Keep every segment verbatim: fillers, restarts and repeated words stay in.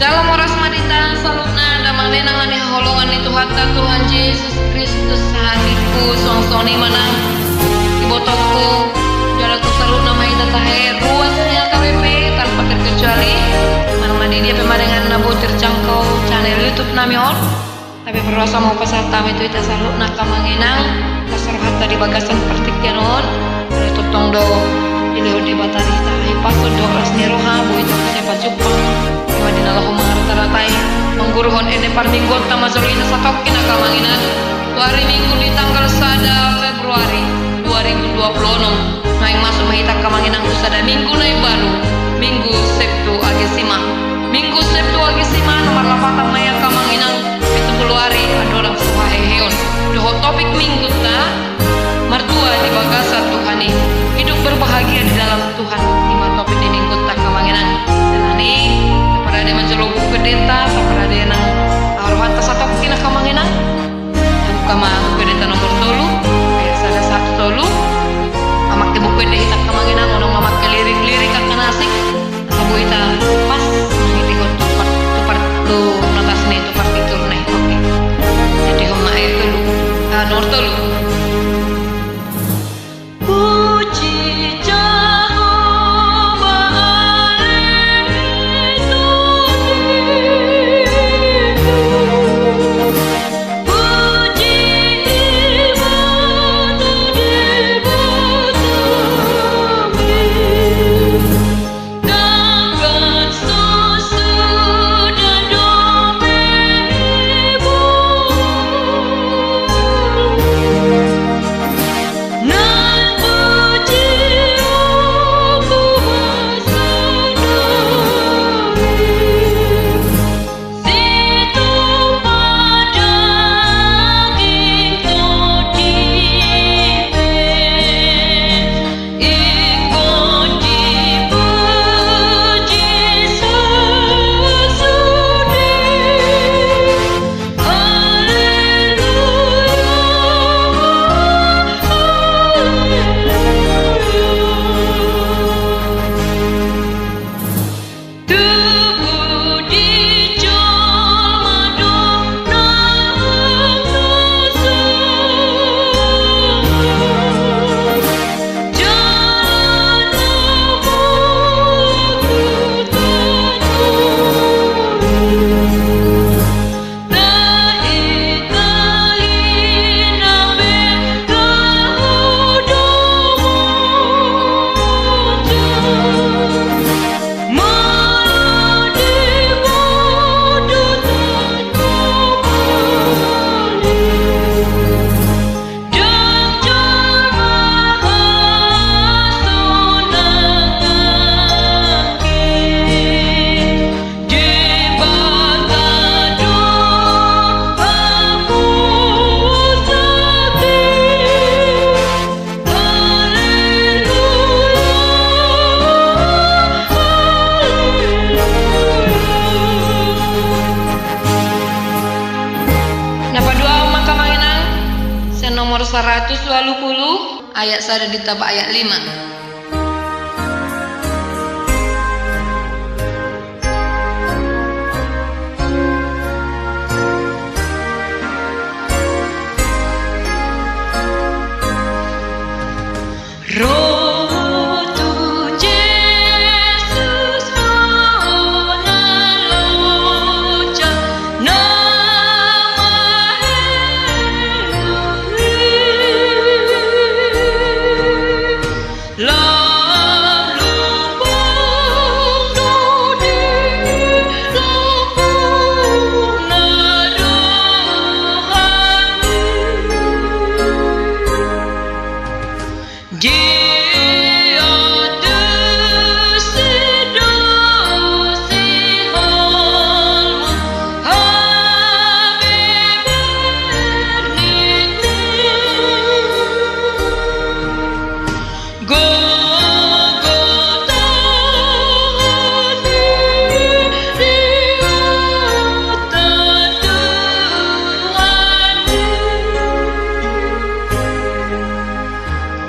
Salam horas ma di hita saluhutna, damang dainang na hinaholongan ni Tuhanta, Tuhan Jesus Kristus, sahatku suang songon i ma nang ibotongku. Jala tu saluhutna ma hita tahe ruas ni H K B P tanpa terkecuali, manang na di dia pe ma inganan na boi terjangkau channel YouTube nami on. Tapi parhorasan ma hupasahat hami tu hita saluhutna angka amang inang, las rohanta di bagasan partingkian on. Jala tongtong do dilehon Debata di hita hahipason dohot las ni roha, boi hita muse pajumpang, ima di na laho mangarata-ratai, mangguruhon ende parmingguonta, majolo hita satongkin angka amang inang tu ari Minggu di tanggal sada Februari dua ribu dua puluh enam. Naeng masuk ma hita angka amang inang tu sada minggu na imbaru, Minggu Septuagesima. Minggu Septuagesima na marlapatan ma i angka amang inang pitu pulu ari andorang so haheheon. Dohot topik minggunta, martua di bagasan Tuhan i, hidup berbahagia di dalam Tuhan, ima topik ni minggunta angka amang inang. Alani i, taparade ma jolo buku endenta, taparade nang rohanta satongkin angka amang inang. Buka ma buku endenta nomor tolu, ayat sada sahat tu tolu. Pamangke buku ende hita angka amang inang, unang mamangke lirik-lirik angka na asing. Asa boi hita pas mangihutihut tu part, tu part, tu notas ni, tu partitur na i. Oke. Jadi homa ayat tolu. Ah, nomor tolu. Puji Jahowa, ale Tuhan. Puji Ibana, Debata kami. Dangkan so suda dope ibu. Nang puji hukuman sadari. Situpa daging tondimi, ingkon dipuji sasude. Haleluya, haleluya. Na paduahon ma angka amang inang, sian nomor saratus ualu pulu, ayat sada ditamba ayat lima. Ro tu Jesus, ro na loja, na maeloi. Lam lumbang do di lambungna rohami. Di atas si do sihol ma hami bernit.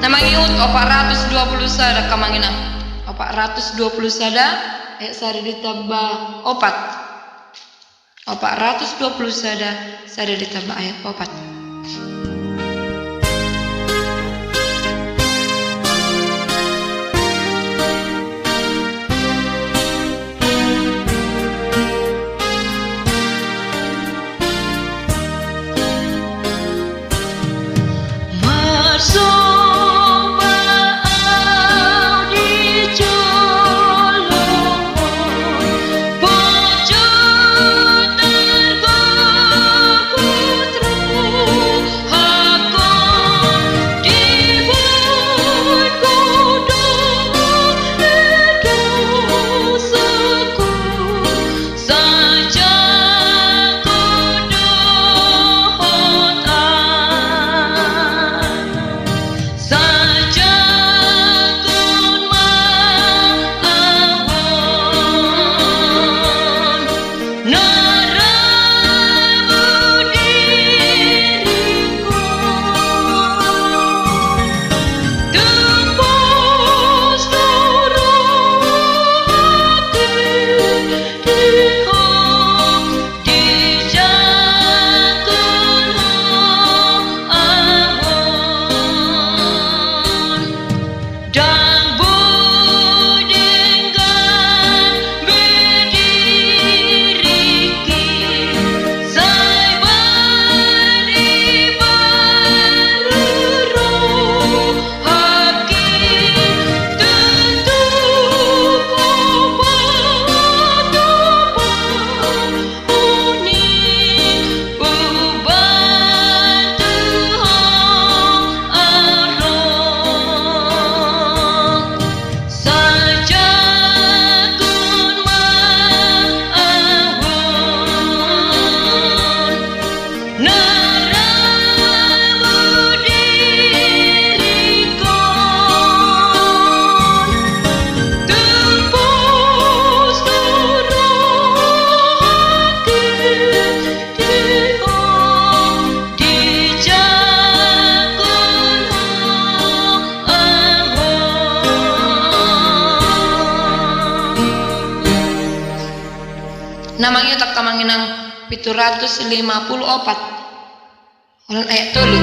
Na mangihut opat ratus dua pulu sada angka amang inang. Opat ratus dua pulu sada, ayat sada ditamba opat. opat ratus dua puluh sada, sada ditambah ayat opat. Na mangihut angka amang inang, pitu ratus lima puluh opat. Ulang ayat tolu.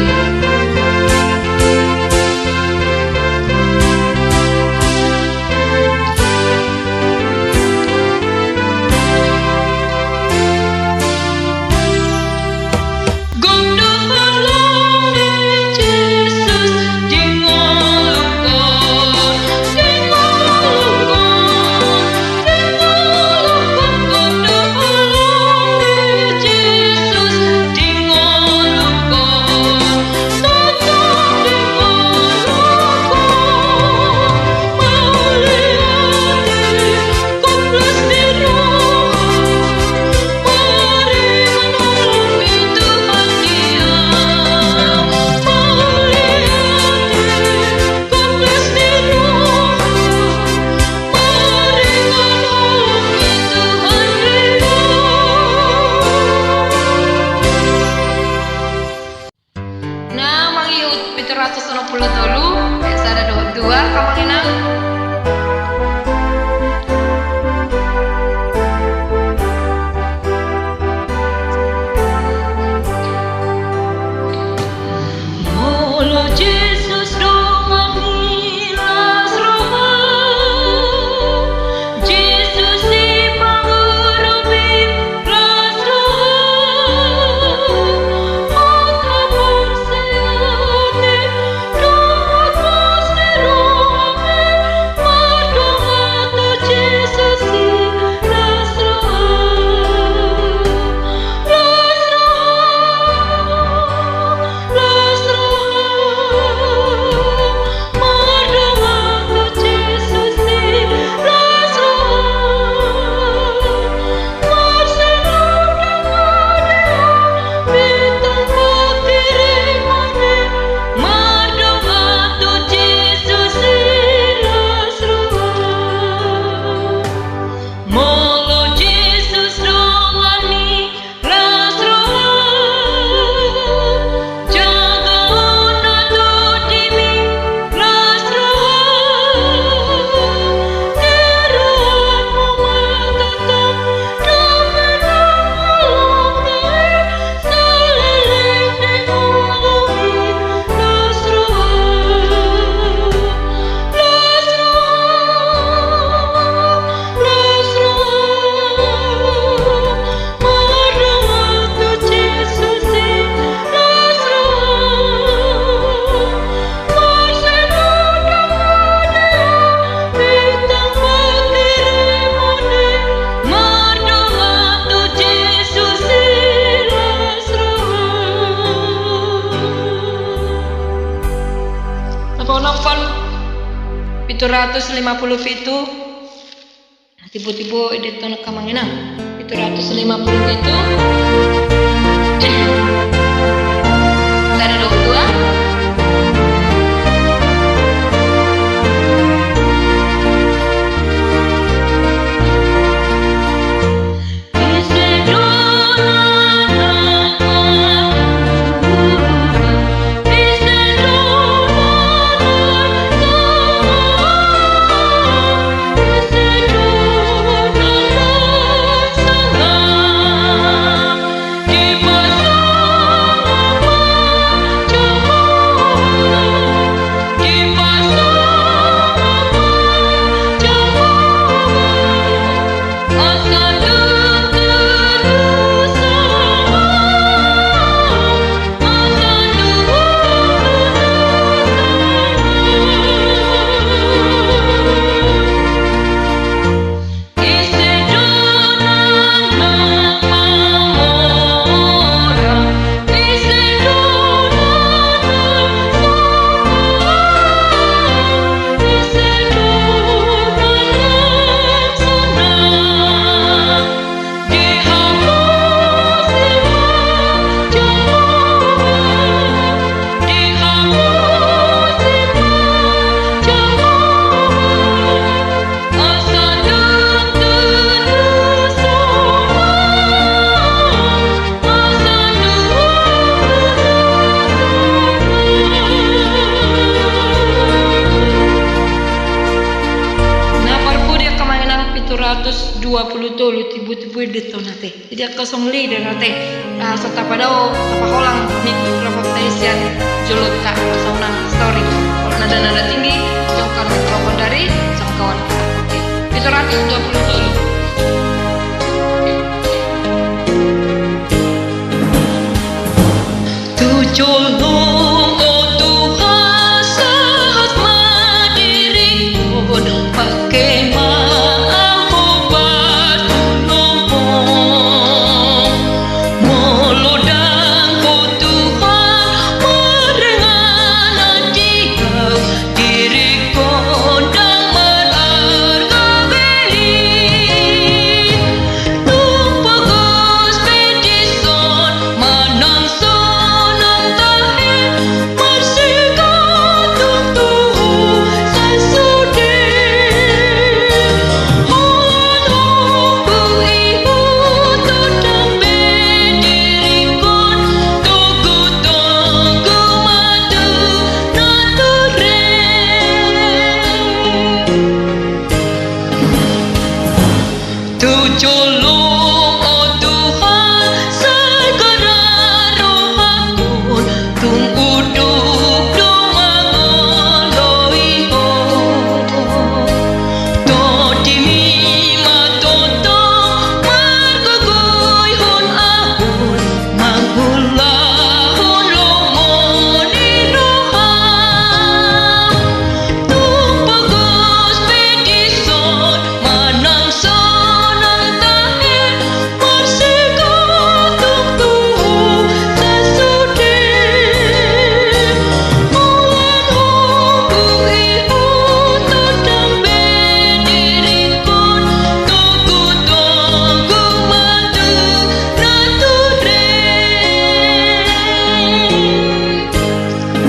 Seratus lima puluh pitu. Tibu-tibu i didok angka amang inang. Pitu ratus lima puluh pitu. Sada, dua, dua. Na parpudi angka amang inang, pitu ratus dua puluh tolu, tibu-tibu i didok ate. Jadi angka songoni do ate, ah, so tapadao, tapaholang mikrofon ta i sian jolonta, asa unang story. Nada-nada tinggi, jongkar mikrofon dari jangkauan. Oke, pitu ratus dua puluh tolu. Tu jolom, o Tuhan, sahat ma diringkon, pake ma ahu partulongon. Molo ndang Ho Tuhan maringanan di ahu, diringkon ndang mararga be i. Tung pogos pe dison manang sonang tahe, marsigantung tu Ho sasude. Holan hombu i Ho, ndang be diringkon, togu-togu ma tu nature. Tu jolom, o Tuhan, sai gara rohakon, tung unduk do mangoloi Ho. Tondimi ma tongtong margogoihon ahu, mangulahon lomo ni roha. Tung pogos pe dison manang sonang tahe, marsigantung tu Ho sasude. Holan hombu i Ho, ndang be diringkon, togu-togu ma tu nature.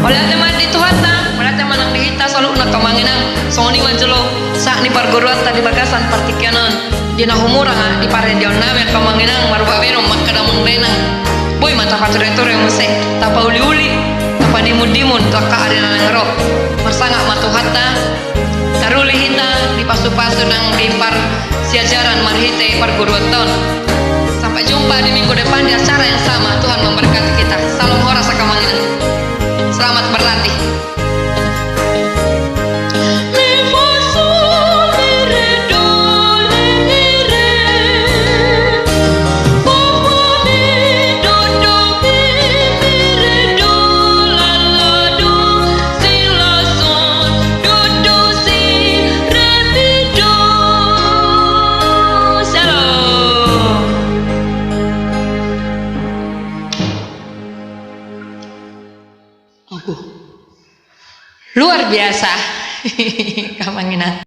Mauliate ma di Tuhanta, mauliate ma nang di hita saluhutna angka amang inang. Songon i ma jolo sahat ni parguruanta di bagasan partingkian on. Di na humurang, ah, di paradiaon nami angka amang inang, marhua be do mangkadamang dainang. Boi ma tapature-ture muse, tapauli-uli, tapanimun-nimun tu angka ari na naeng ro. Marsangap ma Tuhanta, taruli hita dipasu-pasu nang di parsiajaran marhite parguruanta on. Sampai jumpa di minggu depan di acara yang sama. Tuhan memberkati kita. Salam horas angka amang inang. Selamat berlatih. Shalom. Oke. Luar biasa. Gabe mangenang.